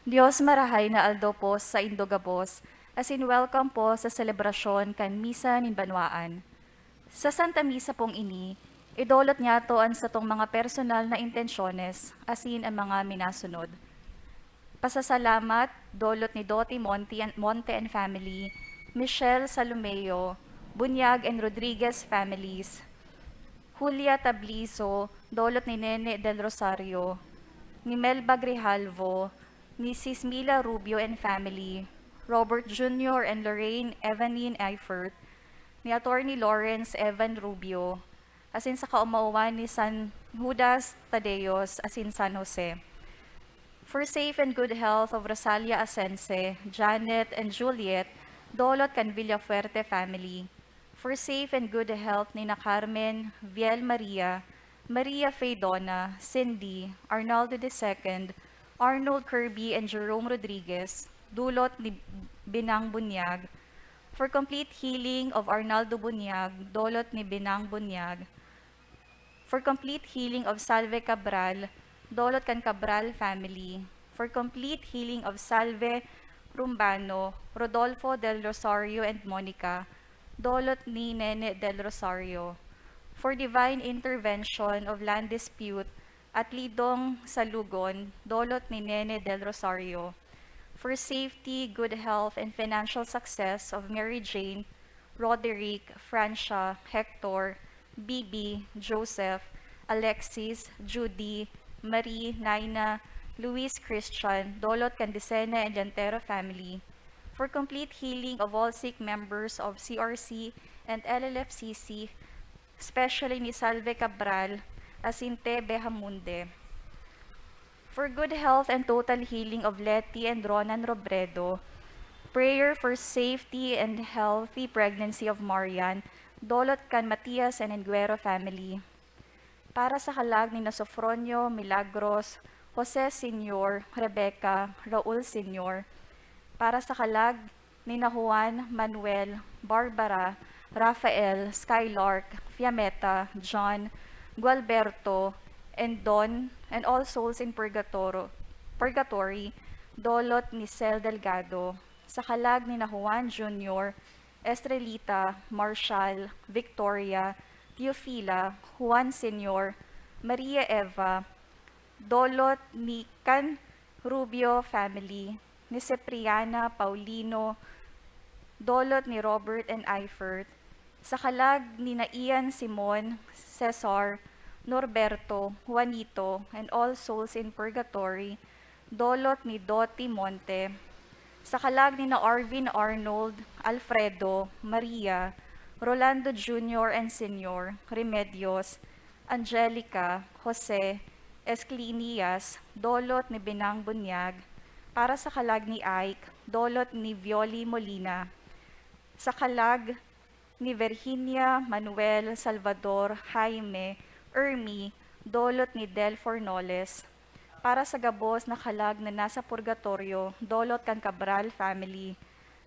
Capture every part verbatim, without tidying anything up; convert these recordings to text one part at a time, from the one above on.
Dios marahay na aldaw po saindo gabos, asin welcome po sa selebrasyon kan Misa nin Banwaan. Sa Santa Misa pong ini, idolot niyato an satong mga personal na intensyones asin an mga minasunod. Pasasalamat, dolot ni Doti Monte and, Monte and family, Michelle Salomeo, Bunyag and Rodriguez families, Julia Tablizo, dolot ni Nene Del Rosario, ni Melba Grijalvo, ni Sismila Rubio and family, Robert Junior and Lorraine Evanine Eifert, ni Attorney Lawrence Evan Rubio, asin sa kaomawan ni San Judas Tadeos asin San Jose. For safe and good health of Rosalia Asense, Janet and Juliet, dolot kan Villafuerte family. For safe and good health ni na Carmen, Viel Maria, Maria Faydona, Cindy, Arnaldo the second, Arnold Kirby and Jerome Rodriguez, dolot ni Binang Bunyag. For complete healing of Arnaldo Bunyag, dolot ni Binang Bunyag. For complete healing of Salve Cabral, dolot kan Cabral family. For complete healing of Salve Rumbano, Rodolfo Del Rosario and Monica, dolot ni Nene Del Rosario. For divine intervention of land dispute at Lidong Salugon, dolot ni Nene Del Rosario. For safety, good health, and financial success of Mary Jane, Roderick, Francia, Hector, Bibi, Joseph, Alexis, Judy, Marie, Naina, Luis, Christian, dolot kan Decena and Llantero family. For complete healing of all sick members of C R C and L L F C C, especially ni Salve Cabral, asin T. Behamunde. For good health and total healing of Letty and Ronan Robredo, prayer for safety and healthy pregnancy of Marian, dolot kan Matias and Enguero family. Para sa kalag ni na Sofronio, Milagros, Jose Senior, Rebecca, Raul Senior. Para sa kalag ni na Juan, Manuel, Barbara, Rafael, Skylark, Fiametta, John, Gualberto, and Don, and all souls in purgatoro-, purgatory, dolot ni Cel Delgado. Sa kalag ni na Juan Junior, Estrelita, Marshall, Victoria, Teofila, Juan Senior, Maria Eva, dolot ni kan Rubio family, ni Cipriana, Paulino, dolot ni Robert and Eifert, sa kalag ni na Ian Simon, Cesar, Norberto, Juanito, and all souls in purgatory, dolot ni Doti Monte, sa kalag ni na Arvin Arnold, Alfredo, Maria, Rolando Junior and Senior, Remedios, Angelica, Jose, Esclinias, dolot ni Binang Bunyag, para sa kalag ni Ike, dolot ni Violi Molina, sa kalag ni Virginia, Manuel, Salvador, Jaime, Ermi, dolot ni Del Fornoles, para sa gabos na kalag na nasa purgatorio, dolot kan Cabral family,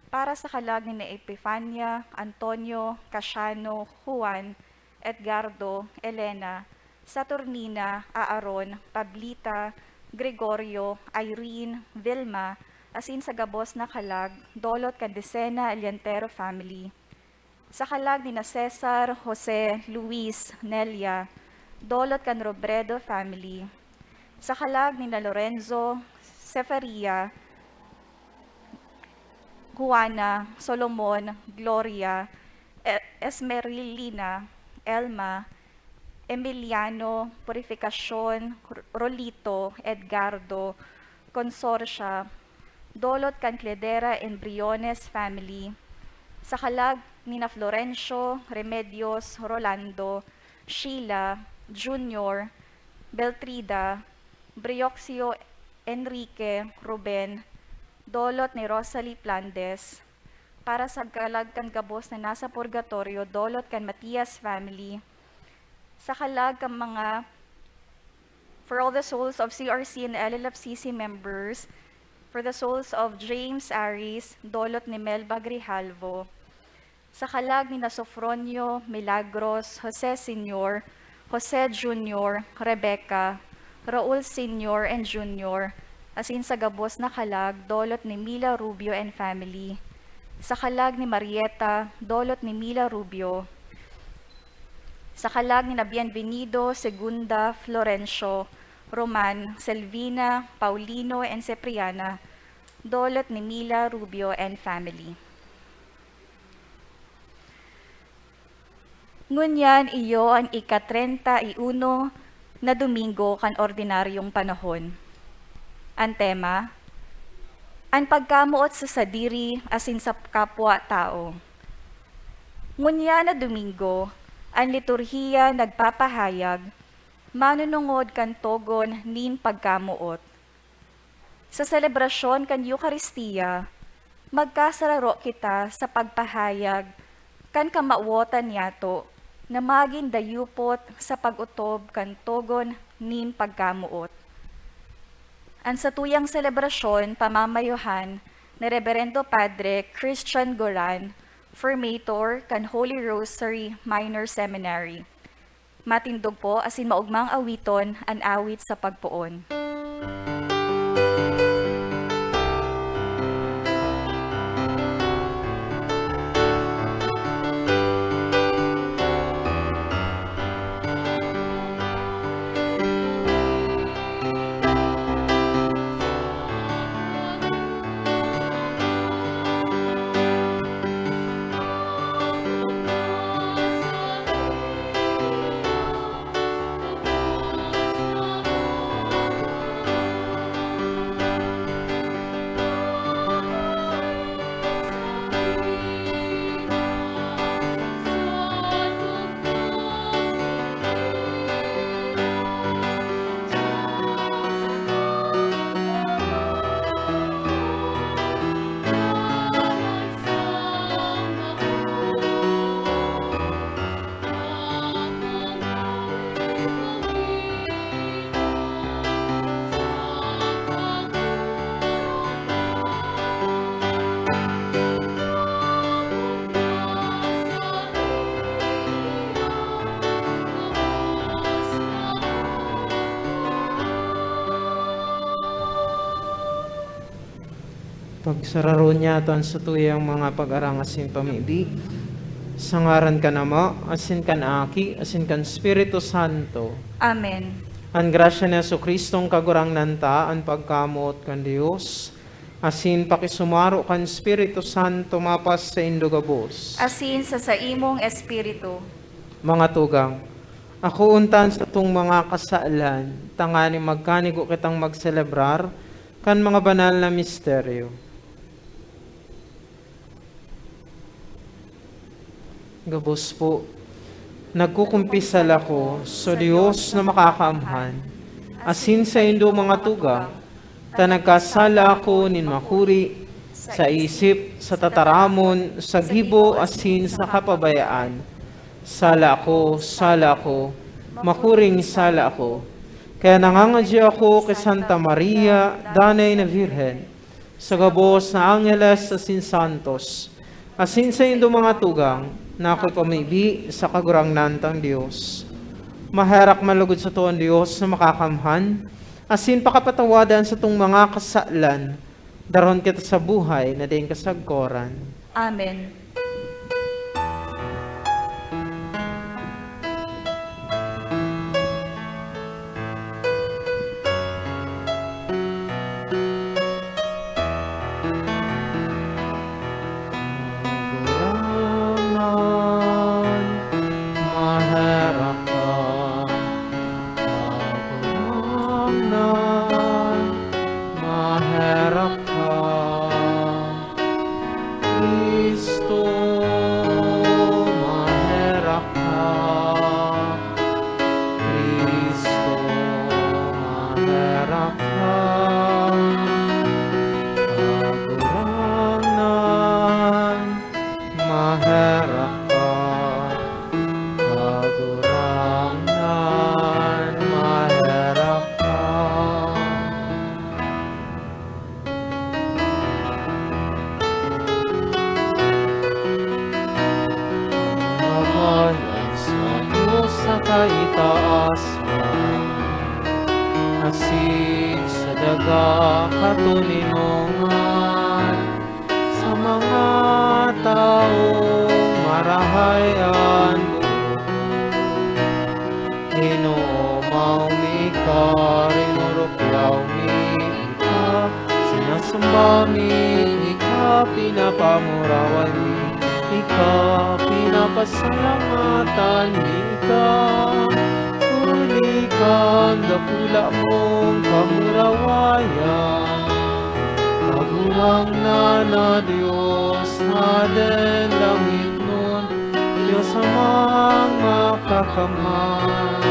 para sa kalag ni na Epifania, Antonio, Casiano, Juan, Edgardo, Elena, Saturnina, Aaron, Pablita, Gregorio, Irene, Vilma, asin sa gabos na kalag, dolot kan Decena Aliantero family. Sa kalag ni na Cesar, Jose, Luis, Nelia, dolot kan Robredo family. Sa kalag ni na Lorenzo, Seferia, Juana, Solomon, Gloria, E-, Esmerilina, Elma, Emiliano, Purificacion, R-, Rolito, Edgardo, Consorcia, dolot kan Cledera and Briones family, sa kalag ni na Florencio, Remedios, Rolando, Sheila, Junior, Beltrida, Brioxio, Enrique, Ruben, dolot ni Rosalie Plandes, para sa kalag kan gabos na nasa purgatorio, dolot kan Matias family, sa kalag kan mga, for all the souls of C R C and L L F C C members, for the souls of James Aris, dolot ni Melba Grijalvo, sa kalag ni na Sofronio, Milagros, Jose Senior, Jose Junior, Rebecca, Raul Senior and Junior, Asin sa gabos na kalag, dolot ni Mila Rubio and family. Sa kalag ni Marieta, dolot ni Mila Rubio. Sa kalag ni na Bienvenido, Segunda, Florencio, Roman, Selvina, Paulino, and Cipriana, dolot ni Mila Rubio and family. Ngunyan iyo an ika-treinta y uno na Domingo kan ordinaryong panahon. An tema, an pagkamoot sa sadiri asin sa kapwa-tawo. Ngunyan na Domingo, an liturhiya nagpapahayag, manunungod kan togon nin pagkamoot. Sa selebrasyon kan Eukaristia, magkasararo kita sa pagpahayag kan kamawotan niyato na magin dayupot sa pag-otob kan togon nin pagkamoot. An satuyang selebrasyon pamamayuhan ni Reberendo Padre Christian Goran, formator kan Holy Rosary Minor Seminary. Matindog po asin maogmang awiton an awit sa pagpoon. Pagsararon niyato an satuyang mga pag-arang asin pamibi, sa ngaran kan Ama, asin kan Aki, asin kan Espiritu Santo. Amen. An grasya ni Jesu-Cristong Kagurangnan ta, an pagkamoot kan Dios, asin pakisumaro kan Espiritu Santo mapas saindo gabos. Asin sa saimong espiritu. Mga tugang, akoon ta an satong mga kasalan, tanganing magkanigo kitang magselebrar kan mga banal na misteryo. Gabos po, nagkukumpisal ako sa Dios na makakaamhan, asin saindo, mga tugang, ta nagkasala ako nin makuri, sa isip, sa tataramon, sa gibo, asin sa kapabayaan. Sala ako, sala ako, makuring sala ako. Kaya nangangadyo ako ki Santa Maria, Danay na Birhen, sa gabos na angeles asin santos, asin saindo, mga tugang, na akoy pamibi sa Kagurangnan tang Dios. Maherak man lugod sato an Dios na Makakamhan, asin pakapatawadan satong mga kasalan, darahon kita sa buhay na daing kasagkoran. Amen. Kagurangnan, maherak ka. Kagurangnan, maherak ka. Cristo, Katoninongan sa mga tawo marahay an buot. Ginoo, mayo mi ika, rinurukyaw mi ika, sinasamba mi ika, pinapamuraway mi ika, pinapasalamatan mi ika, huli kan dakula mong kamurawayan. Kagurangnan na Dios, Haden langitnon, Dios Amang makakamay.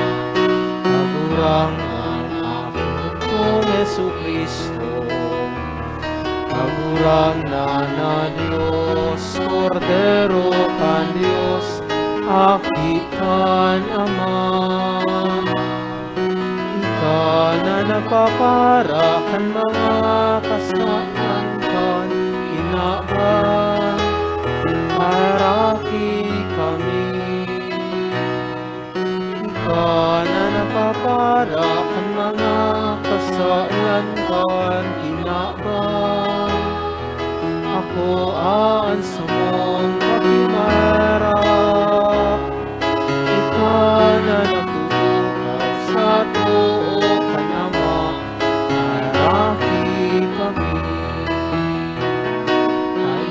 Kagurangnan na Panginoong Jesu-Cristo, Kagurangnan na Dios, Kordero kan Dios, Aki kan Ama. Ika na nagpapara kan mga kasalan kan kinaban, maherak kami. Ika na nagpapara kan mga kasalan kan kinaban, akoa an samong pakimaherak. Ika na nagtutukaw sa too kan Ama, maherak kami.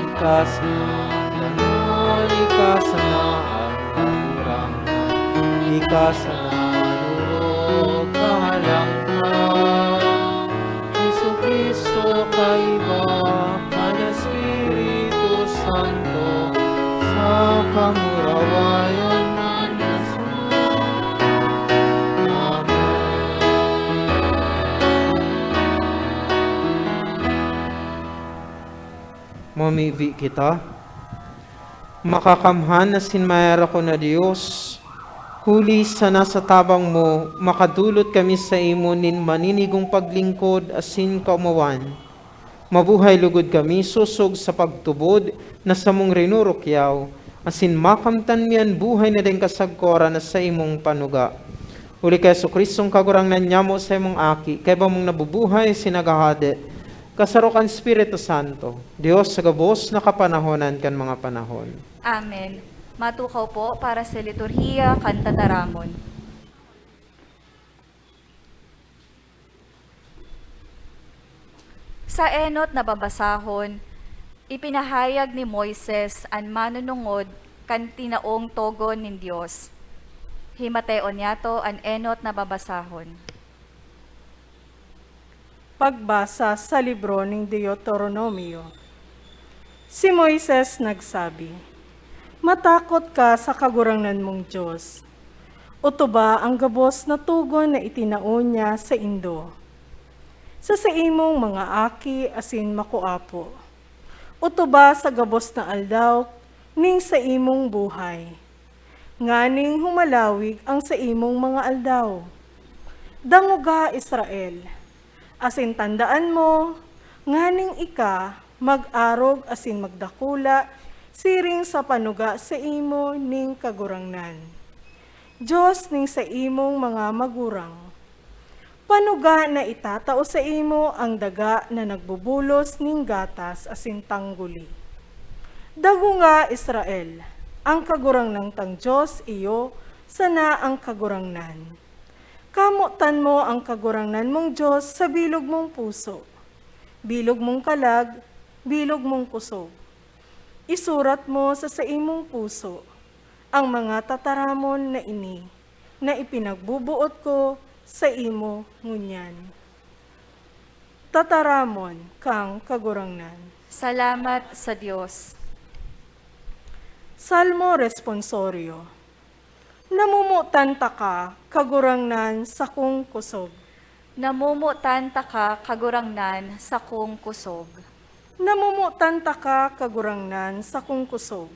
Ika sana, ika sana an Kagurangnan, ika sana an orog kahalangkahan. Jesu-Cristo, kaiba kan Espiritu Santo, sa kamurawayan man na sa Amen. Mamibi kita. Makakamhan asin maherak na Dios, huli sana sa tabang mo, makadolot kami saimo nin maninigong paglingkod asin kaomawan. Mabuhay lugod kami sosog sa pagtubod na samong rinurukyaw, asin makamtan mi an buhay na daing kasagkoran na saimong panuga. Huli ki Jesu-Cristong Kagurangnan nyamo, saimong Aki, kaiba mong nabubuhay asin naghahade, kasaro kan Espiritu Santo, Dios sa gabos na kapanahonan kan mga panahon. Amen. Matukaw po para sa liturhiya kan tataramon. Sa enot na babasahon, ipinahayag ni Moises an manunungod kan tinaong togon nin Dios. Himateon niyato an enot na babasahon. Pagbasa sa libro nin Deuteronomio. Si Moises nagsabi, "Matakot ka sa Kagurangnan mong Dios. Otoba ang gabos na togon na itinao niya saindo, sa saimong mga aki asin makuapo. Otoba sa gabos na aldaw nin saimong buhay, nganing humalawig ang saimong mga aldaw. Dangoga, Israel, asin tandaan mo nganing ika mag-arog asin magdakula siring sa panuga saimo nin Kagurangnan, Dios nin saimong mga magurang. Panuga na itatao saimo an daga na nagbubulos nin gatas asin tangguli. Dangoga, Israel, an Kagurangnan tang Dios iyo sana an Kagurangnan. Kamotan mo an Kagurangnan mong Dios sa bilog mong puso, bilog mong kalag, bilog mong kosog. Isurat mo sa saimong puso an mga tataramon na ini na ipinagboboot ko saimo ngunyan." Tataramon kan Kagurangnan. Salamat sa Dios. Salmo Responsorio. Namomotan taka, Kagurangnan, sakong kosog. Namomotan taka, Kagurangnan, sakong kosog. Namomotan taka, Kagurangnan, sakong kosog,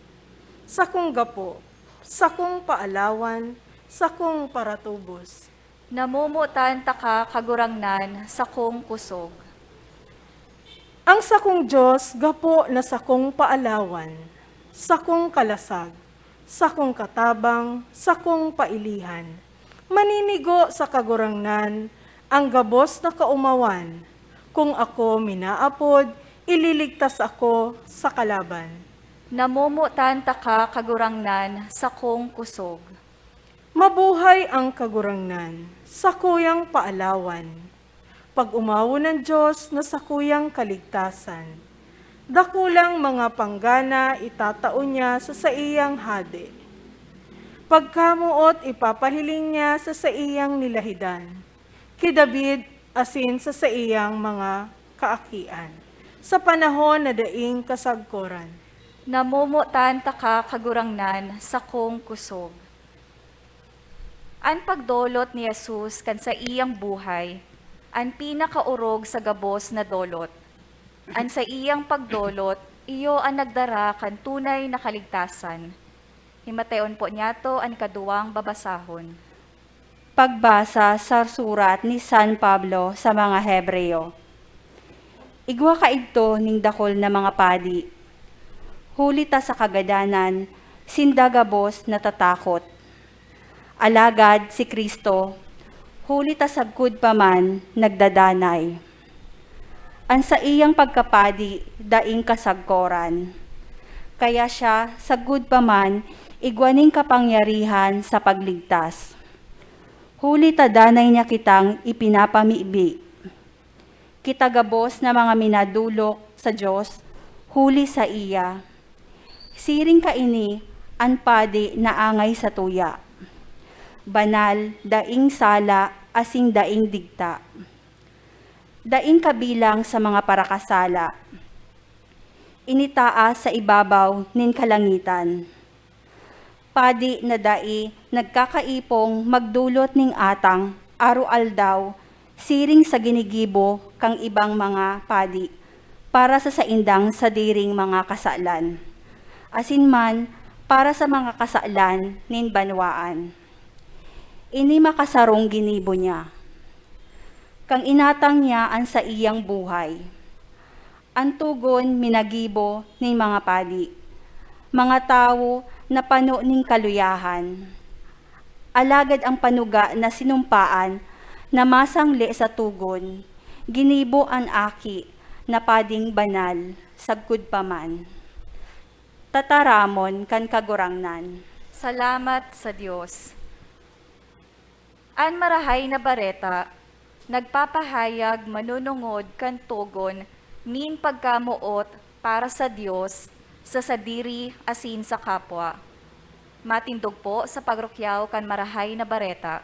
sakong gapo, sakong paalawan, sakong paratubos. Namomotan taka, Kagurangnan, sakong kosog. Ang sakong Dios gapo na sakong paalawan, sakong kalasag, sakong katabang, sakong pailihan. Maninigo sa Kagurangnan an gabos na kaomawan, Kung ako minaapod, ililigtas ako sa kalaban. Namomotan taka, Kagurangnan, sakong kusog. Mabuhay ang Kagurangnan, sakuyang paalawan. Pag-umawon ng Diyos na sakuyang kaligtasan. Dakulang mga panggana itatao niya sa saiyang hade. Pagkamoot ipapahiling niya sa saiyang nilahidan. Ki David asin sa saiyang mga kaakian, sa panahon na daing kasagkoran. Namomotan taka, Kagurangnan, sakong kusog. An pagdolot ni Jesus kan saiyang buhay, an pinakaorog sa gabos na dolot. An saiyang pagdolot, iyo an nagdara kan tunay na kaligtasan. Himatayon po niyato an ikaduwang babasahon. Pagbasa sa surat ni San Pablo sa mga Hebreo. Igwa kaidto nin dakul na mga padi. Huli ta sa kagadanan, sinda gabos natatakot. Alagad si Cristo, huli ta sagkod pa man, nagdadanay. An saiyang pagkapadi daing kasagkoran. Kaya siya, sagkod pa man, igwa nin kapangyarihan sa pagligtas. Huli ta danay niya kitang ipinapamibi. Kita gabos na mga minadolot sa Dios, huli saiya. Siring kaini an padi na angay sa tuya. Banal, daing sala, asin daing digta. Daing kabilang sa mga parakasala. Initaas sa ibabaw nin kalangitan. Padi na dai nagkakaipong magdolot nin atang aroaldaw siring sa ginigibo kan ibang mga padi para sa saindang sadiring mga kasalan, asin man para sa mga kasalan nin banwaan. Ini makasarong ginibo niya. Kan inatang niya an saiyang buhay. An togon minagibo nin mga padi, mga tawo na pano nin kaluyahan. Alagad an panuga na sinumpaan na masangli sa togon, ginibo an aki na pading banal, sagkod pa man. Tataramon kan Kagurangnan. Salamat sa Dios. An Marahay na Bareta nagpapahayag manunungod kan togon nin pagkamoot para sa Dios, sa sadiri asin sa kapwa. Matindog po sa pagrukyaw kan Marahay na Bareta.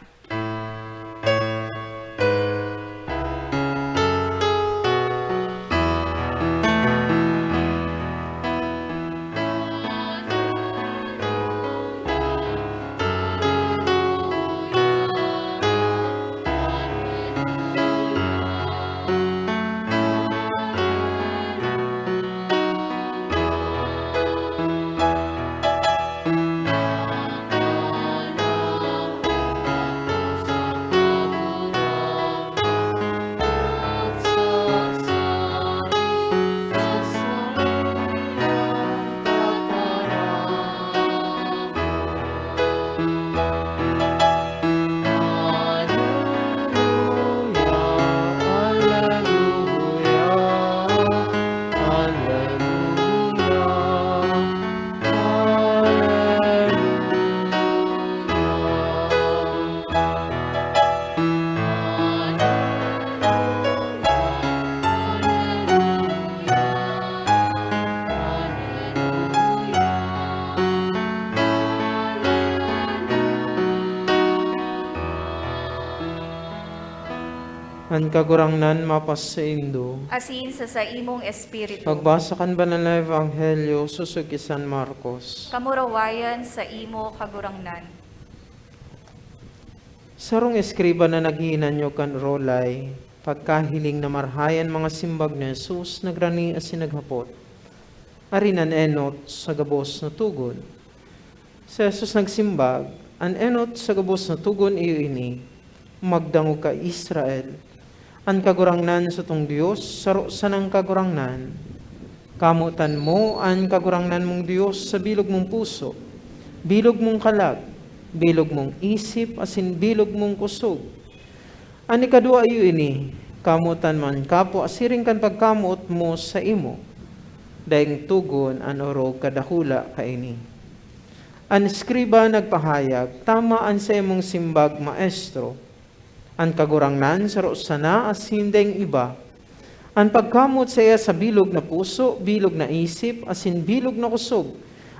An Kagurangnan mapasaindo. Asin sa saimong espiritu. Pagbasa kan Banal na Ebanghelyo sosog ki San Marcos. Kamurawayan saimo, Kagurangnan. Sarong eskriba na naghihinanyog kan orolay, pagkahiling na marahay an mga simbag ni Jesus, nagrani asin naghapot, "Arin an enot sa gabos na togon?" Si Jesus nagsimbag, "An enot sa gabos na togon iyo ini, 'Magdangog ka, Israel! An Kagurangnan satong Dios, saro sanang Kagurangnan. Kamotan mo an Kagurangnan mong Dios sa bilog mong puso, bilog mong kalag, bilog mong isip, asin bilog mong kusog.' An ikadua iyo ini, Kamotan man kapwa siring kan pagkamoot mo saimo. Daing togon an orog kadakula kaini. An eskriba nagpahayag, "Tama an saimong simbag, Maestro. An Kagurangnan saro sana asin daing iba. An pagkamoot saiya sa bilog na puso, bilog na isip, asin bilog na kusog,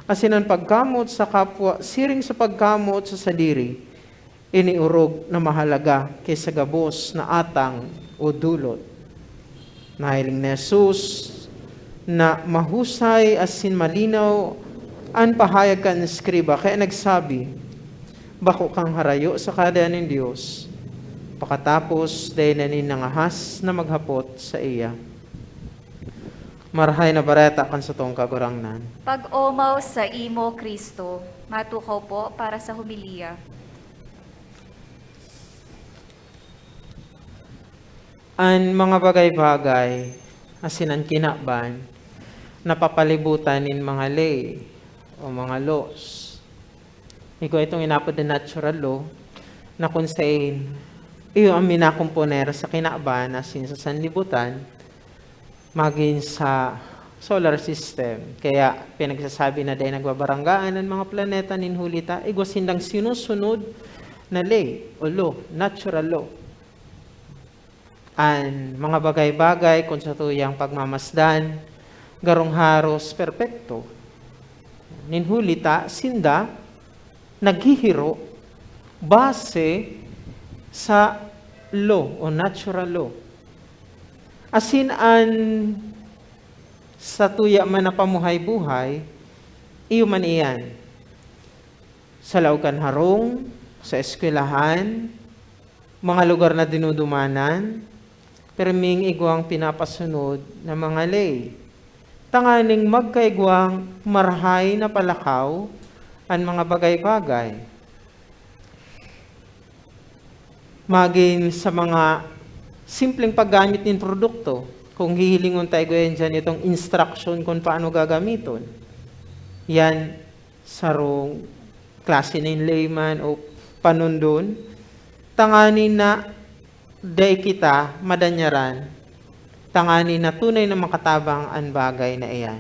asin an pagkamoot sa kapwa siring sa pagkamoot sa sadiri, ini orog na mahalaga ki sa gabos na atang o dolot." Nahiling ni Jesus na mahusay asin malinaw an pahayag kan eskriba, kaya nagsabi, "Bako kang harayo sa Kahadean nin Dios." Pakatapos, dai na nin nangahas na maghapot saiya. Marahay na Bareta kan satong Kagurangnan. Pag-omaw saimo, Cristo. Matukaw po para sa homilya. An mga bagay-bagay asin an kinaban napapalibutan nin mga ley o mga laws. Igwa itong inapod na natural law na kun sain iyo an minakomponer sa kinaban asin sa sanlibutan, magin sa solar system. Kaya pinagsasabi na dai nagbabaranggaan an mga planeta nin huli ta igwa sindang sinusunod na ley o law, natural law. An mga bagay-bagay, kun sa tuyang pagmamasdan, garong haros perpekto. Nin huli ta, sinda naghihiro base sa law o natural law. Asin an sa tuya man na pamuhay-buhay, iyo man iyan. Sa laog kan harong, sa eskwelahan, mga lugar na dinudumanan, perming igwang pinapasunod na mga ley, tanganing magkaigwang marahay na palakaw an mga bagay-bagay. Magin sa mga simpleng paggamit nin produkto, kung hihilingon ta, igwa yan dyan itong instruction kung paano gagamiton. Yan, sarong klase nin layman o panundon, tanganing na dai kita madanyaran, tanganing na tunay na makatabang an bagay na iyan.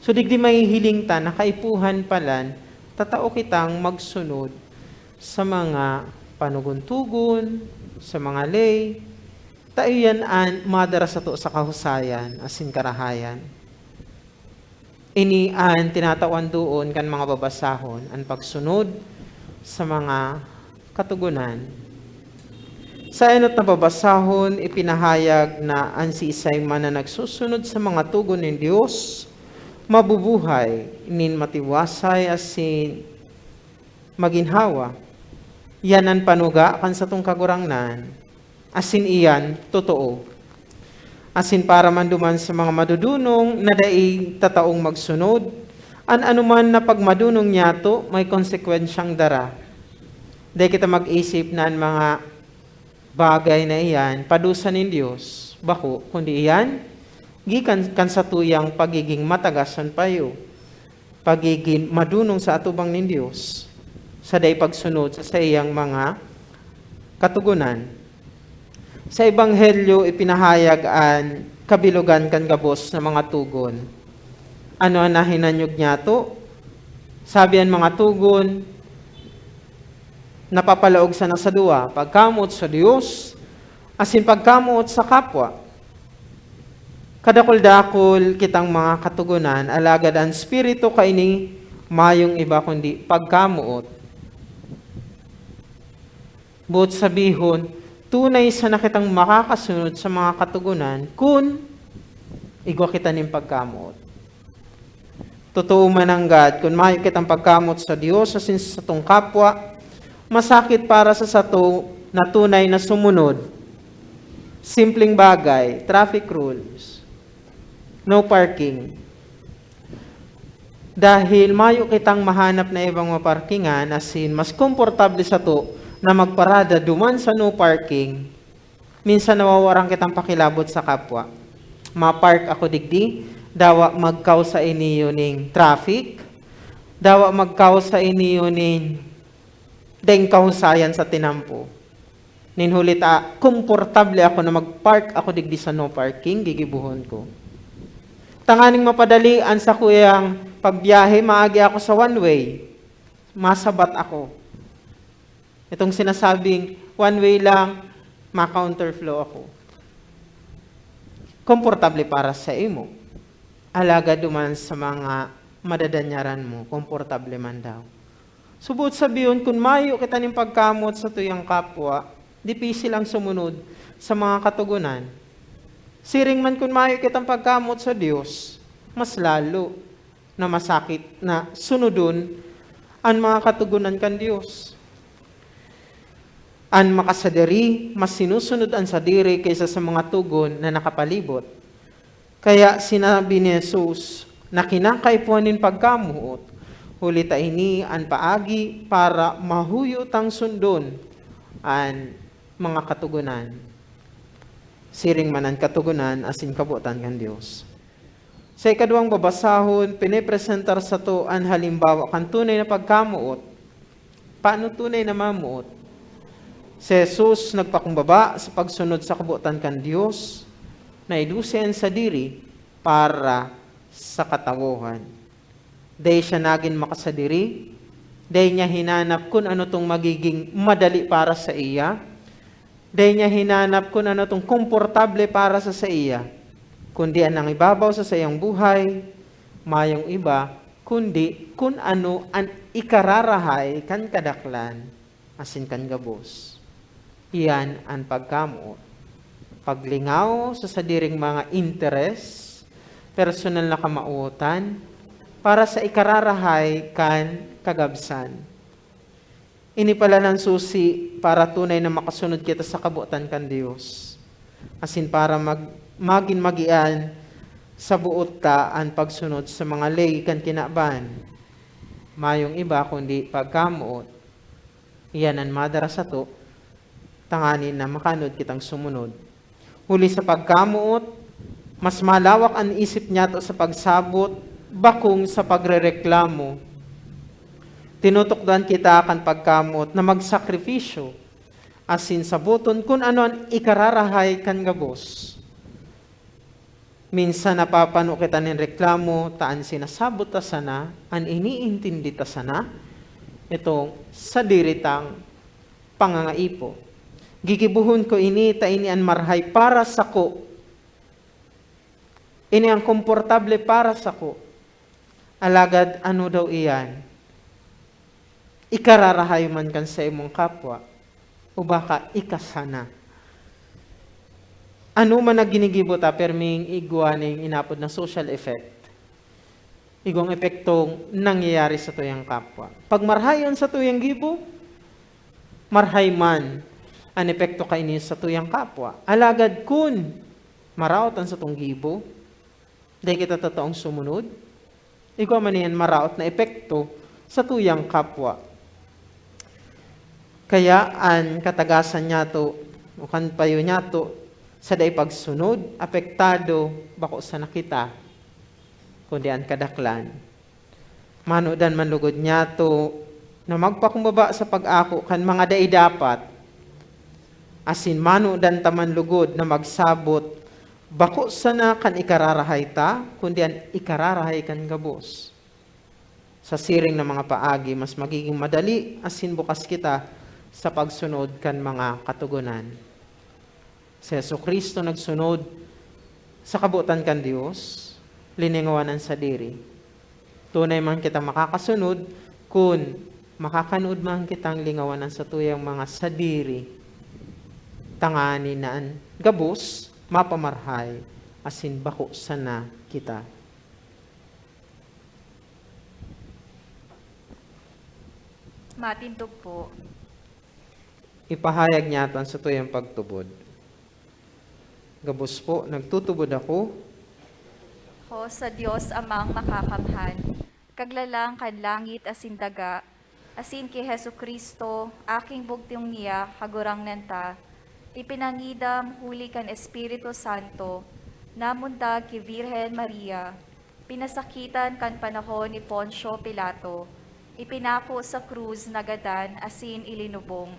So, digdi mahihiling ta na kaipuhan palan, tatao kitang magsunod sa mga panugon-tugon, sa mga ley, ta iyan an madara sato sa kahusayan asin karahayan. Ini an tinatawan doon kan mga babasahon, an pagsunod sa mga katogonan. Sa enot na babasahon, ipinahayag na an siisay man na nagsusunod sa mga togon nin Dios, mabubuhay nin matiwasay asin maginhawa. Yan an panuga kan satong Kagurangnan, asin iyan totoo. Asin para man duman sa mga madodonong na dai tataong magsunod, an anoman na pagmadonong niyato may konsekwensyang dara. Dai kita mag-isip na an mga bagay na iyan padusa nin Dios, bako, kundi iyan gikan kan satuyang pagigin matagas an payo, pagigin madonong sa atubang nin Dios, sa dai pagsunod sa saiyang mga katogonan. Sa Ebanghelyo, ipinahayag an kabilogan kan gabos na mga togon. Ano an nahinanyog niyato? Sabi an mga togon, napapalaog sana sa duwa, pagkamoot sa Dios, asin pagkamoot sa kapwa. Kadakul-dakul kitang mga katogonan, alagad an espiritu kaini mayong iba kundi pagkamoot. Boot sabihon, tunay sana kitang makakasunod sa mga katogonan kun igwa kita nin pagkamoot. Totoo man nanggad, kun mayo kitang pagkamoot sa Dios asin sa satong kapwa, masakit para sa sato na tunay na sumunod. Simpleng bagay, traffic rules, no parking. Dahil mayo kitang mahanap na ibang maparkingan, asin mas komportable sato na magparada duman sa no parking, minsan nawawaran kitang pakilabot sa kapwa. Mapark ako digdi, dawa magkausa ini nin traffic, dawa magkausa ini nin daing kahusayan sa tinampo. Nin huli ta, komportable ako na mag-park ako digdi sa no parking, gigibohon ko. Tanganing mapadali an sakuyang pagbiyahe, maagi ako sa one way. Masabat ako. Itong sinasabing one way lang, ma-counterflow ako. Komportable para sa imo. Alagad duman sa mga madadanyaran mo, komportable man daw. Subot sabihon, kun mayo kita nin pagkamot sa tuyang kapwa, dipisil ang sumunod sa mga katogonan. Siring man kun mayo kitang pagkamot sa Dios, mas lalo na masakit na sunodon an mga katogonan kan Dios. An makasadiri, mas sinusunod an sadiri kaysa sa mga togon na nakapalibot. Kaya sinabi ni Jesus na kinakaipuhan nin pagkamoot, huli ta ini an paagi para mahuyo tang sundon an mga katogonan. Siring man an katogonan asin kabotan kan Dios. Sa ikaduwang babasahon, pinepresentar sato an halimbawa kan tunay na pagkamoot. Paano tunay na mamoot? Si Jesus nagpakumbaba sa pagsunod sa kabotan kan Dios, na idusi an sadiri para sa katawohan. Dai siya nagin makasadiri, dai niya hinanap kun ano tong magiging madali para sa iya, dai niya hinanap kun ano tong komportable para sa saiya, kundi an nangibabaw sa saiyang buhay, mayong iba, kundi kun ano an ikararahay kan kadaklan asin kan gabos. Iyan an pagkamoot. Paglingaw sa sadiring mga interes, personal na kamawotan, para sa ikararahay kan kagabsan. Ini pala an susi para tunay na makasunod kita sa kabotan kan Dios, asin para mag-, magin magian sa boot ta an pagsunod sa mga ley kan kinaban. Mayong iba kundi pagkamoot. Iyan an madara sato, tanganing na makaanod kitang sumunod. Huli sa pagkamoot, mas malawak an isip niyato sa pagsabot, bakong sa pagrereklamo. Tinutukdoan kita kan pagkamoot na magsakripisyo, asin saboton kun ano an ikararahay kan gabos. Minsan napapano kita nin reklamo ta an sinasabot ta sana, an iniintindi ta sana, itong sadiri tang pangangaipo. Gigibohon ko ini ta ini an marahay para sako. Ini an komportable para sako. Alagad ano daw iyan? Ikararahay man kan saimong kapwa, o baka ikasana? Ano man na ginigibo ta, perming igwa ning inapod na social effect. Igwang epektong nangyayari sa tuyang kapwa. Pag marahay an satuyang gibo, marahay man an epekto kaini sa tuyang kapwa. Alagad kun maraot an satong gibo, dai kita tataong sumunod, igwa man iyan maraot na epekto sa tuyang kapwa. Kaya an katagasan niyato, o kan payo niyato, sa dai pagsunod, apektado bako sana kita, kundi an kadaklan. Manodan man lugod niyato na magpakumbaba sa pag-ako kan mga dai dapat, asin manodan ta man lugod na magsabot, bako sana kan ikararahay ta, kundi an ikararahay kan gabos. Sa siring na mga paagi, mas magiging madali asin bukas kita sa pagsunod kan mga katogonan. Si Jesu-Cristo nagsunod sa kabotan kan Dios, liningawan an sadiri. Tunay man kita makakasunod kun makakanood man kitang lingawan an satuyang mga sadiri, tanganing na an gabos mapamarahay asin bako sana kita. Matindog po. Ipahayag niyato an satuyang pagtubod. Gabos po, nagtutubod ako. Ho sa Dios Amang Makakamhan, Kaglalang kan langit asin daga, asin ki Jesu-Cristo, aking bugtong niya, Kagurangnan ta, ipinangidam huli kan Espiritu Santo, namundag ki Virgen Maria, pinasakitan kan panahon ni Poncio Pilato, ipinako sa krus, nagadan asin ilinubong.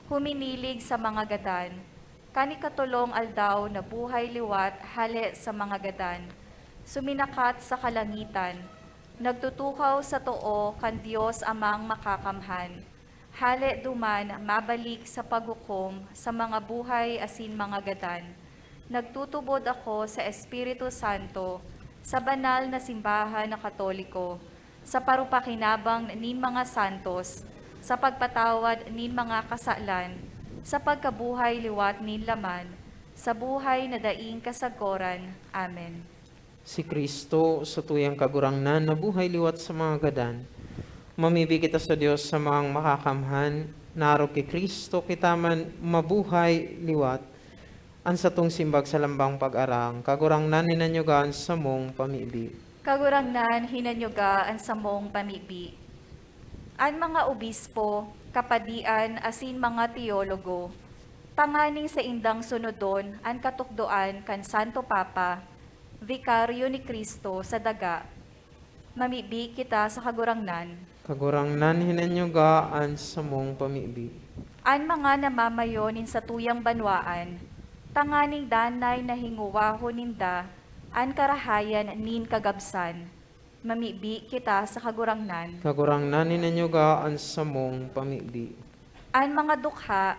Huminilig sa mga gadan. Kan ikatolong aldaw na buhay liwat hale sa mga gadan, suminakat sa kalangitan, nagtutukaw sa too kan Dios Amang Makakamhan. Hale duman mabalik sa paghukom sa mga buhay asin mga gadan. Nagtutubod ako sa Espiritu Santo, sa banal na simbahan na Katoliko, sa parupakinabang nin mga santos, sa pagpatawad nin mga kasalan, sa pagkabuhay liwat nin laman, sa buhay na daing kasagkoran. Amen. Si Cristo, sa tuyang Kagurangnan, na buhay liwat sa mga gadan. Mamibi kita sa Dios sa mga makakamhan, na arog ki Cristo kita man mabuhay liwat. An satong simbag sa lambang pag-arang, Kagurangnan, hinanyuga an samong pamibi. Kagurangnan, hinanyuga an samong pamibi. An mga obispo, kapadian, asin mga teologo, tanganing saindang sunodon an katukdoan kan Santo Papa, Vikaryo ni Cristo sa daga, mamibi kita sa Kagurangnan. Kagurangnan, hinanyuga an samong pamibi. An mga namamayo nin satuyang banwaan, tanganing danay na hingowahon ninda an karahayan nin kagabsan, mamibi kita sa Kagurangnan. Kagurangnan, hinanyuga an samong pamibi. An mga dukha,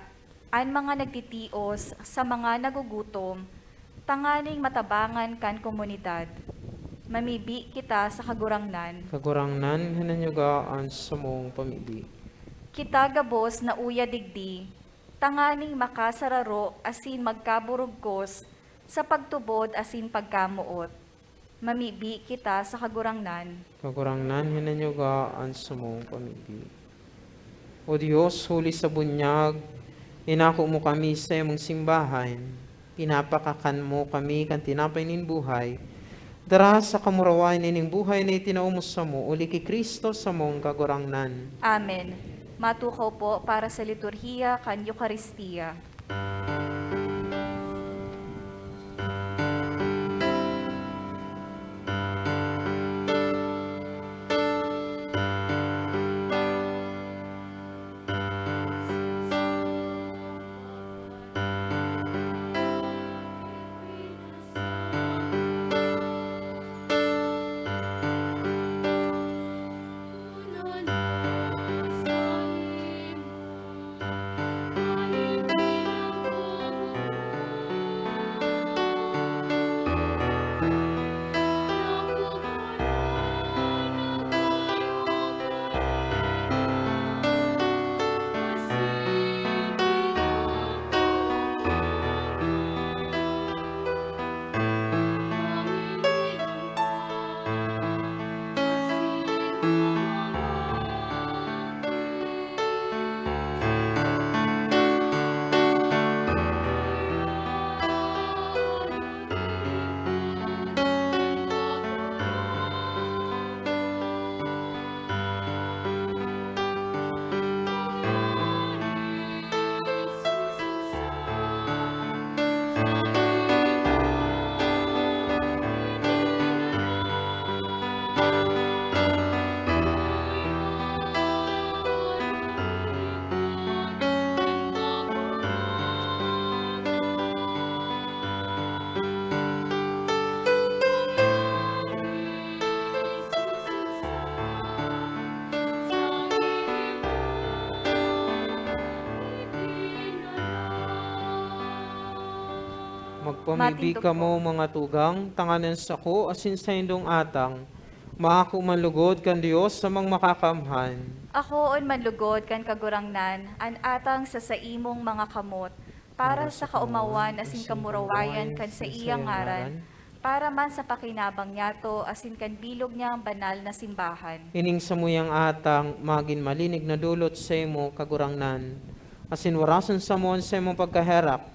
an mga nagtitios sa mga nagugutom, tanganing matabangan kan komunidad, mamibi kita sa Kagurangnan. Kagurangnan, hinanyuga an samong pamibi. Kita gabos na uya digdi, tanganing makasararo asin magkaburugkos sa pagtubod asin pagkamoot, mamibi kita sa Kagurangnan. Kagurangnan, hinanyuga an samong pamibi. O Dios, huli sa bunyag, inako mo kami sa imong simbahan. Pinapakakan mo kami kan tinapay nin buhay. Dara sa kamurawayan nining buhay na itinao mo samo, uli ki Cristo samong Kagurangnan. Amen. Matukaw po para sa liturhiya kan Eukaristia. Magpamibi Matindog kamo, po. Mga tugang, tanganing sako asin saindong atang, maako man lugod kan Dios Amang Makakamhan. Akoon man lugod kan Kagurangnan an atang sa saimong mga kamot, para sa kaomawan asin kamurawayan kan saiyang ngaran, para man sa pakinabang niyato asin kan bilog niyang banal na simbahan. Ining samuyang atang magin malinig na dulot saimo, Kagurangnan, asin warason samo an saimong pagkaherak,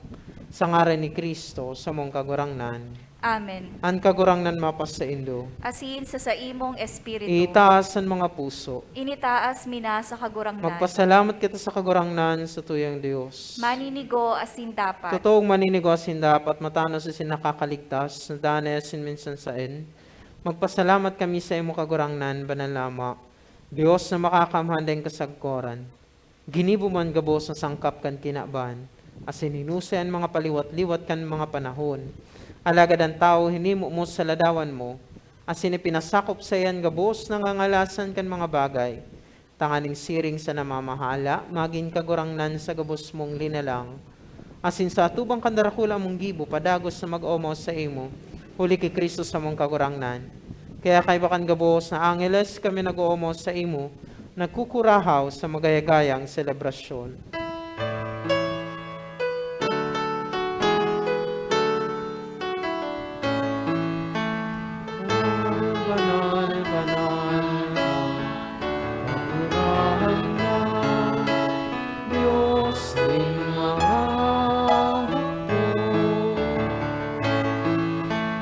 sa ngaran ni Cristo, samong Kagurangnan. Amen. An Kagurangnan mapasaindo. Asin sa saimong espiritu. Itaas an mga puso. Initaas mi na sa Kagurangnan. Magpasalamat kita sa Kagurangnan, sa tuyang Dios. Maninigo asin dapat. Totoong maninigo asin dapat, matanos asin nakakaligtas, na danay asin minsan saen. Magpasalamat kami saimo, Kagurangnan, banal na Ama, Dios na makakamhan daing kasagkoran. Ginibo man gabos na sangkap kan kinaban, asin hinusay an mga paliwat-liwat kan mga panahon. Alagad an tawo hinimo mo sa ladawan mo, asin ipinasakop saiya an gabos na ngangalasan kan mga bagay, tanganing siring sa namamahala, magin kagurangnan sa gabos mong linalang, asin sa atubang kan darakula mong gibo padagos na mag-omaw saimo, huli ki Cristo samong Kagurangnan. Kaya kaiba kan gabos na angeles kami nag-oomaw saimo, nagkukurahaw sa magayagayang selebrasyon. Banal, banal, banal, Kagurangnan, Dios nin mga hukbo.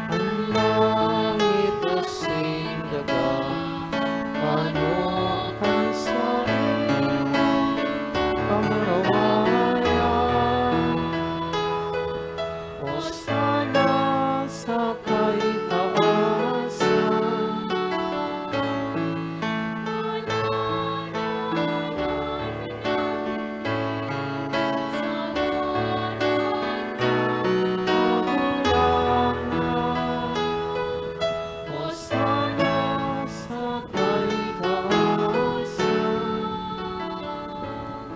An langit asin daga, pano kan saimo kamurawayan. Hosana sa kaitaasan. Hosana sa kaitaasan.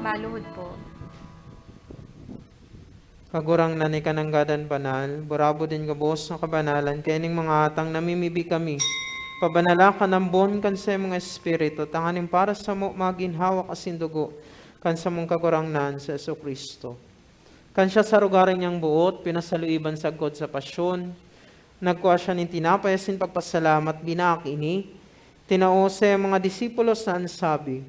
Maluhod po. Kagurangnan, ika nanggad an banal, burabod nin gabos na kabanalan, kaining mga atang namimibi kami. Pabanala kan ambon kan saimong Espiritu, tanganing para samo magin hawak asin dugo kan samong Kagurangnan, si Jesu-Cristo. Kan siya sa rugari niyang boot, pinasaluiban sagkod sa pasyon, nagkua siya nin tinapay asin pagpasalamat, binaak ini, tinao sa mga disipulos na an sabi,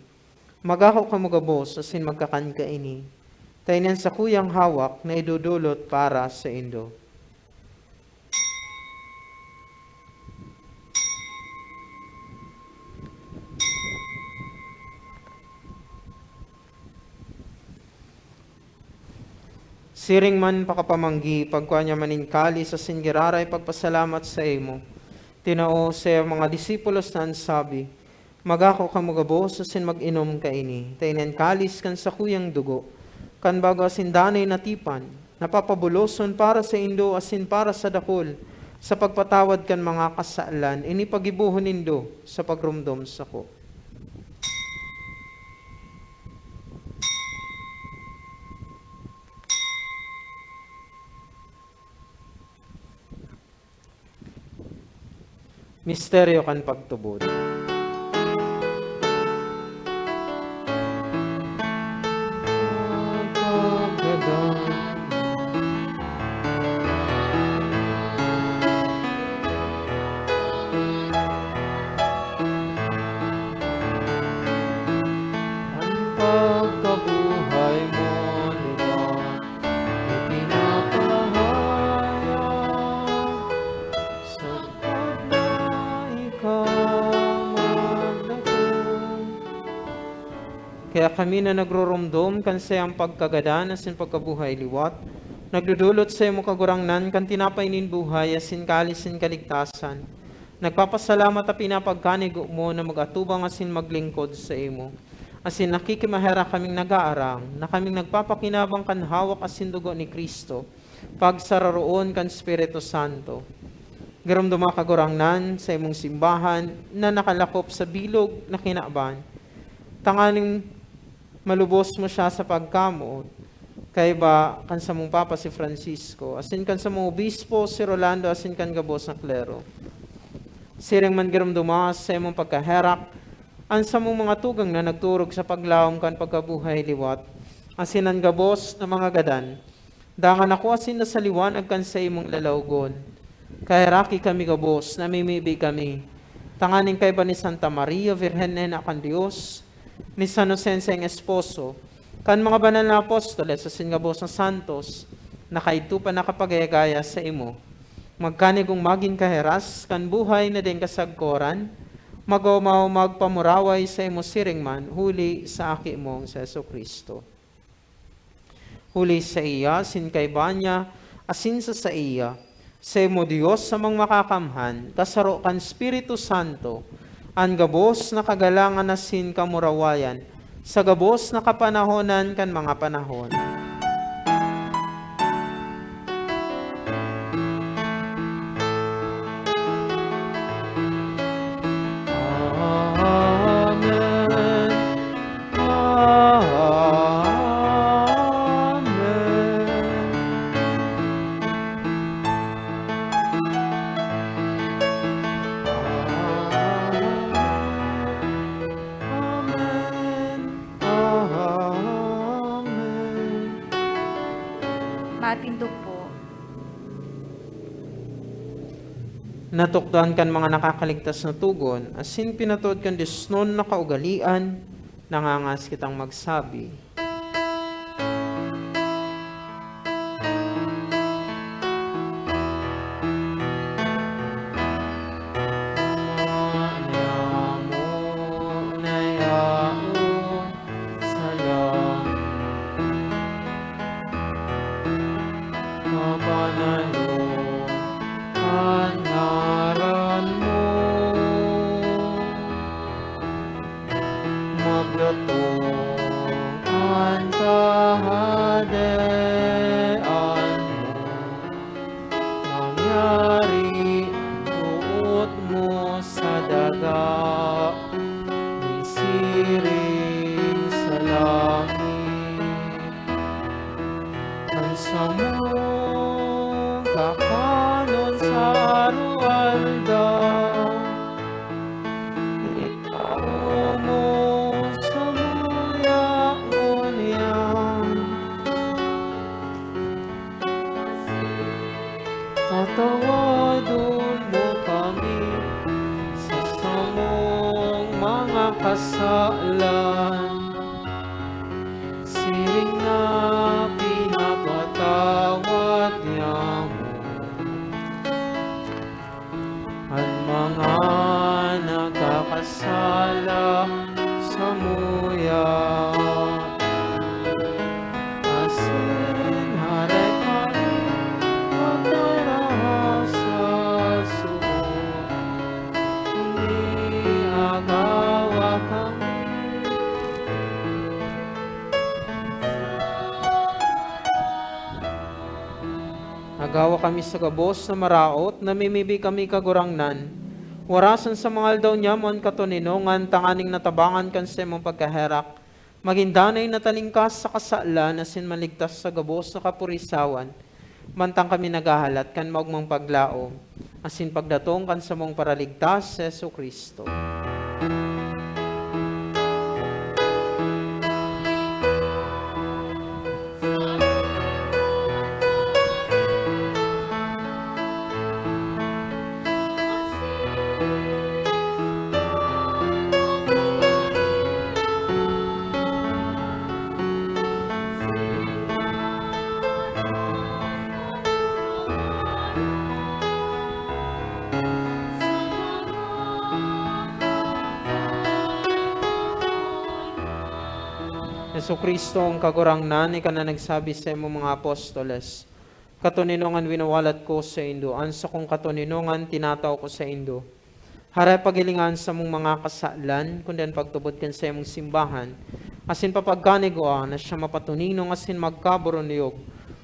"Magako kamo gabos asin magkakan kaini, ta ini an sakuyang hawak na idodolot para saindo." Siring man pakapamanggi, pagkua niya man nin kalis asin giraray pagpasalamat saimo, tinao sa mga disipulos na an sabi, "Magako kamo gabos asin mag-inom kaini, ta ini an kalis kan sakuyang dugo, kan bago asin danay na tipan, na papabuloson para saindo asin para sa dakul, sa pagpatawad kan mga kasalan. Ini paggibohon nindo sa pagromdom sako." Misteryo kan pagtubod. An pagkabuhay mo liwat ipinapahayag, sagkod na ikaw magdating. Kaya kami na nagroromdom kan saiyang pagkagadan asin pagkabuhay liwat, nagdodolot saimo, Kagurangnan, kan tinapay nin buhay asin kalis nin kaligtasan. Nagpapasalamat ta pinapagkanigo mo na mag-atubang asin maglingkod saimo. Asin nakikimaherak kaming nag-aarang, na kaming nagpapakinabang kan hawak asin dugo ni Cristo, pagsararoon kan Espiritu Santo. Giromdoma, Kagurangnan, sa imong simbahan na nakalakop sa bilog na kinaban, tanganing malubos mo siya sa pagkamoot, kaiba kan samong Papa si Francisco, asin kan samong Obispo si Rolando, asin kan gabos na klero. Siring man giromdoma sa imong pagkaherak an samong mga tugang na nagturog sa paglaom kan pagkabuhay liwat, asin an gabos na mga gadan, dangan ako asin na sa liwanag kan saimong lalawgon. Kaheraki kami gabos, namimibi kami, tanganing kaiba ni Santa Maria, Birhen na Ina kan Dios, ni San Jose, an saiyang esposo, kan mga banal na apostoles asin gabos na santos, na kaidto pa nakapagayagaya saimo, magkanigong magin kaheras kan buhay na daing kasagkoran, mag-omaw, magpamuraway saimo siring man, huli sa Aki mong si Jesu-Cristo. Huli saiya, asin kaiba niya, asin sa saiya, saimo, Dios, samong makakamhan, kasaro kan Espiritu Santo, an gabos na kagalangan asin kamurawayan, sa gabos na kapanahonan kan mga panahon. Amen. Amen. Amen. Amen. Matindog po. Natukdoan kan mga nakakaligtas na togon, asin pinatod kan diosnon na kaugalean, nangangas kitang magsabi. Ama niamo na yaon sa langit, mapananom an ngaran mo. Magdatong an Kahadean mo, mangyari boot mo sa daga, nin siring sa langit. An samong kakanon sa aroaldaw, itao mo samuya ngunyan. Tatawadon mo kami sa samong mga kasalan, siring na pinapatawad niamo an mga nagkakasala samuya. Asin haray kami magdara sa suot, kundi agawa kami. Agawa kami sa gabos na maraot, namimibi kami, Kagurangnan. Warasan sa mga aldaw niamo an katoninongan, tanganing natabangan kan saimong pagkaherak, magin danay na talingkas sa kasalan, asin maligtas sa gabos na kapurisawan, mantang kami naghahalat kan maogmang paglaom, asin pagdatong kan samong Paraligtas, si Jesu-Cristo. Jesu-Cristo, an Kagurangnan, ika na nagsabi saimong mga apostoles, "Katoninongan winawalat ko saindo, an sakong katoninongan tinatao ko saindo." Haray paghilinga an samong mga kasalan, kundi an pagtubod kan saimong simbahan, asin papagkanigua na siya mapatoninong asin magkaboronyog,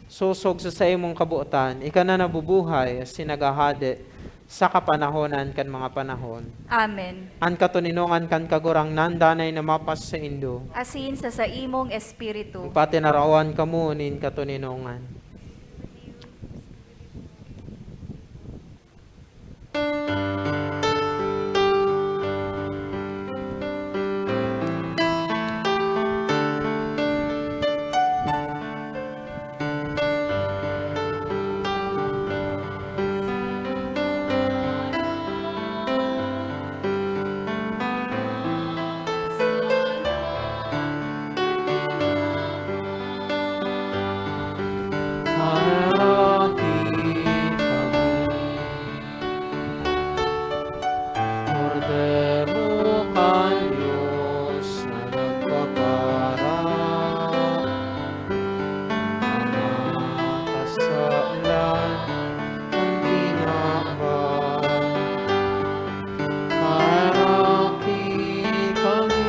sosog sa saimong kabotan, ika na nabubuhay asin naghahade sa kapanahonan kan mga panahon. Amen. An katoninongan kan Kagurangnan danay na mapasaindo. Asin sa saimong espiritu. Patinarawan kamo nin katoninongan. Kordero kan Dios na nagpapaarap, mga kasalan kan tinawan, paaraki kami.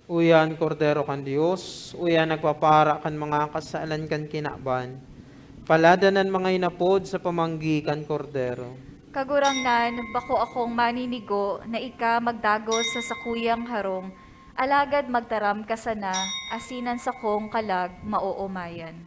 Uya an Kordero kan Dios, uya an nagpapara kan mga kasalan kan kinaban. Palada an mga inapod sa pamanggi kan Kordero. Kagurangnan, bako akong maninigo na ika magdagos sa sakuyang harong, alagad magtaram ka sana, asin an sakong kalag maoomayan.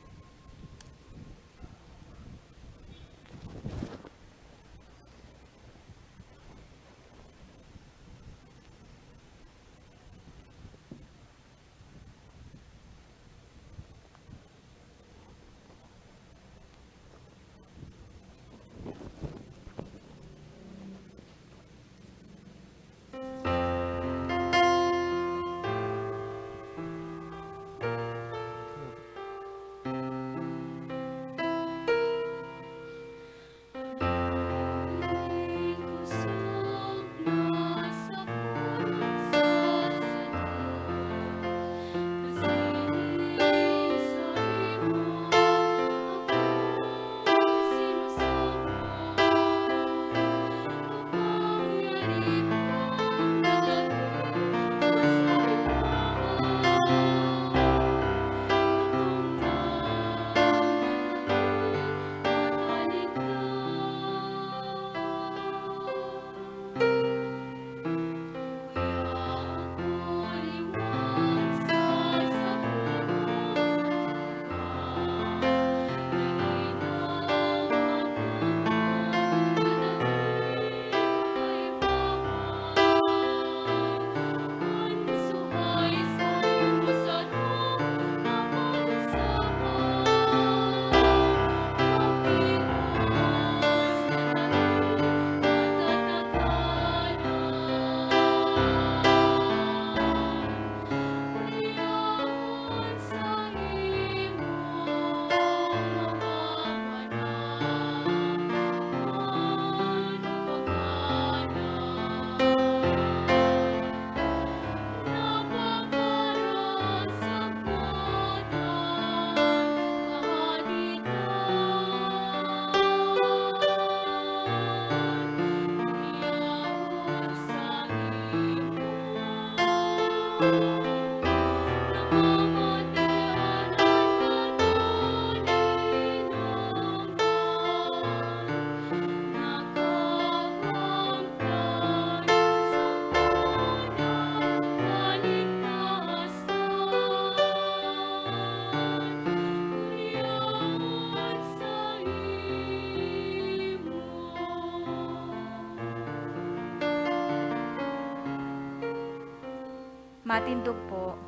Matindog po.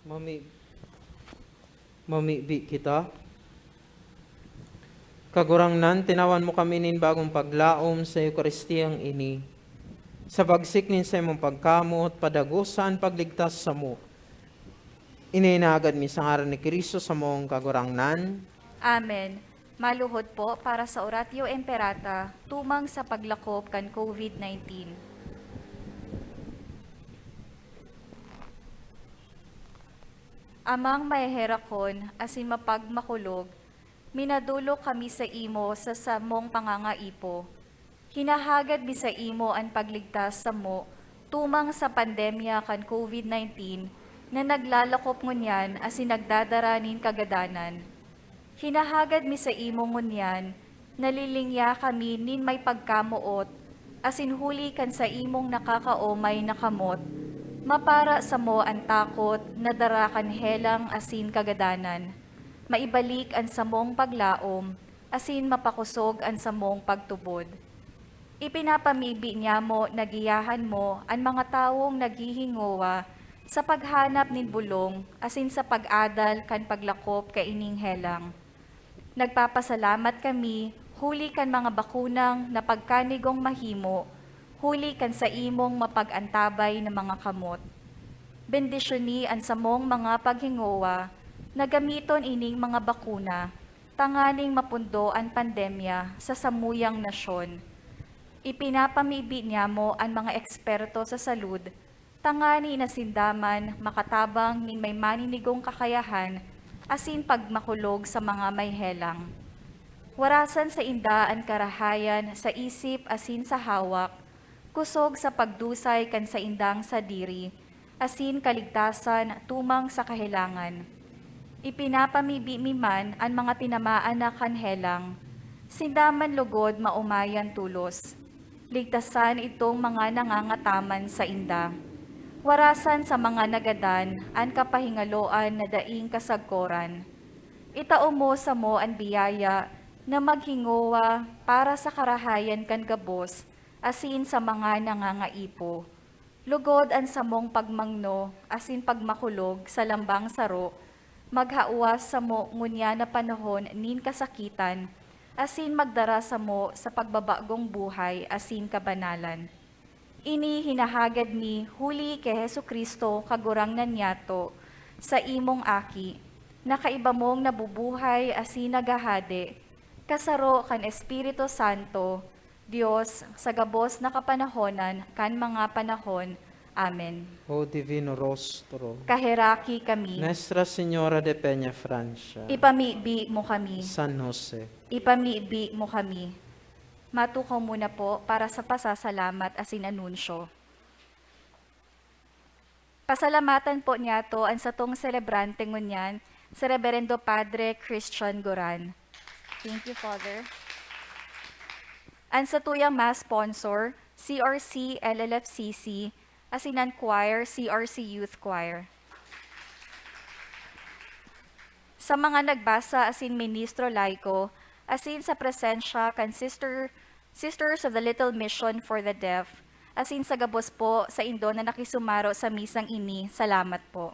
Mami-, mamibi kita. Kagurangnan, tinawan mo kami nin bagong paglaom sa Eukaristiyang ini. Sa pagsik nin saimong pagkamot, padagosa an pagligtas samo. Ini inahagad mi sa ngaran ni Cristo, samong Kagurangnan. Amen. Maluhod po para sa Oratio Imperata tumang sa paglakop kan COVID nineteen. Amang maheherakon asin mapagmakulog, minadolok kami saimo sa samong pangangaipo. Hinahagad mi saimo an pagligtas samo tumang sa pandemya kan COVID nineteen na naglalakop ngunyan asin nagdadara nin kagadanan. Hinahagad mi saimo ngunyan, nalilingya kami nin may pagkamoot, asin huli kan saimong nakakaomay na kamot, mapara samo an takot na dara kan helang asin kagadanan. Maibalik an samong paglaom, asin mapakosog an samong pagtubod. Ipinapamibi niyamo na giyahan mo an mga tawong naghihingowa sa paghanap nin bolong asin sa pag-adal kan paglakop kaining helang. Nagpapasalamat kami huli kan mga bakunang napagkanigong mahimo huli kan saimong mapag-antabay na mga kamot. Bendisyoni an samong mga paghingowa na gamiton ining mga bakuna tanganing mapundo an pandemya sa samuyang nasyon. Ipinapamibi niyamo an mga eksperto sa salud tangani na sinda man makatabang nin may maninigong kakayahan asin pagmakulog sa mga may helang. Warasan sainda an karahayan sa isip asin sa hawak, kusog sa pagdusay kan saindang sadiri, asin kaligtasan tumang sa kahelangan. Ipinapamibi mi man an mga tinamaan na kan helang, sinda man logod maomayan tolos. Ligtasan itong mga nangangataman sainda. Warasan sa mga nagadan an kapahingaloan na daing kasagkoran. Itao mo samo an biyaya na maghingowa para sa karahayan kan gabos asin sa mga nangangaipo. Lugod an samong pagmangno asin pagmakulog sa lambang saro, maghawas samo ngunyan na panahon nin kasakitan, asin magdara samo sa pagbabagong buhay asin kabanalan. Ini hinahagad mi huli ki Jesu-Cristo, Kagurangnan nyato, sa imong Aki, na kaiba mong nabubuhay asin naghahade, kasaro kan Espiritu Santo, Dios, sa gabos na kapanahonan kan mga panahon. Amen. O Divino Rostro. Kaheraki kami. Nuestra Señora de Peña Francia. Ipamibi mo kami. San Jose. Ipamibi mo kami. Matukaw muna po para sa pasasalamat asin anunsyo. Pasalamatan po niyato an satong selebrante ngunyan, si Reberendo Padre Christian Goran. Thank you, Father. An satuyang Mass sponsor, C R C L L F C C, asin an choir, C R C Youth Choir. Sa mga nagbasa asin ministro laiko, asin sa presensya kan Sister, Sisters of the Little Mission for the Deaf, asin sa gabos po saindo na nakisumaro sa misang ini, salamat po.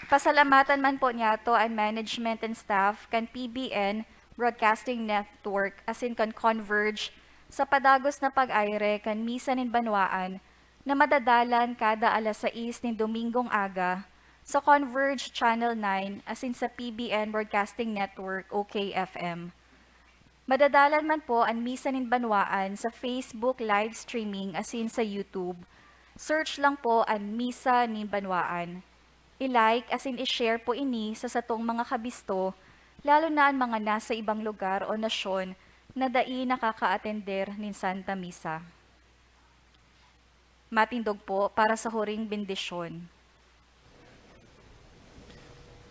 Pasalamatan man po niyato an management and staff kan P B N Broadcasting Network asin kan Converge sa padagos na pag-aire kan Misa nin Banwaan na madadalan kada alas sais nin Domingong aga sa Converge Channel nine asin sa P B N Broadcasting Network, O K F M. Madadalan man po an Misa nin Banwaan sa Facebook live streaming asin sa YouTube. Search lang po an Misa nin Banwaan. I-like asin i-share po ini sa satong mga kabisto, lalo na an mga nasa ibang lugar o nasyon na dai nakakaatender nin Santa Misa. Matindog po para sa huring bendisyon.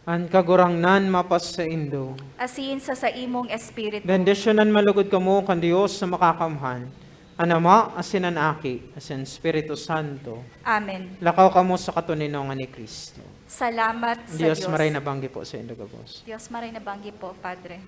An Kagurangnan mapasaindo. Asin sa saimong espiritu. Bendisyonan man logod kamo kan Dios na Makakamhan, an Ama, asin an Aki, asin an Espiritu Santo. Amen. Lakaw kamo sa katoninongan ni Cristo. Salamat sa Dios. Dios maray na banggi po saindo gabos. Dios maray na banggi po, Padre.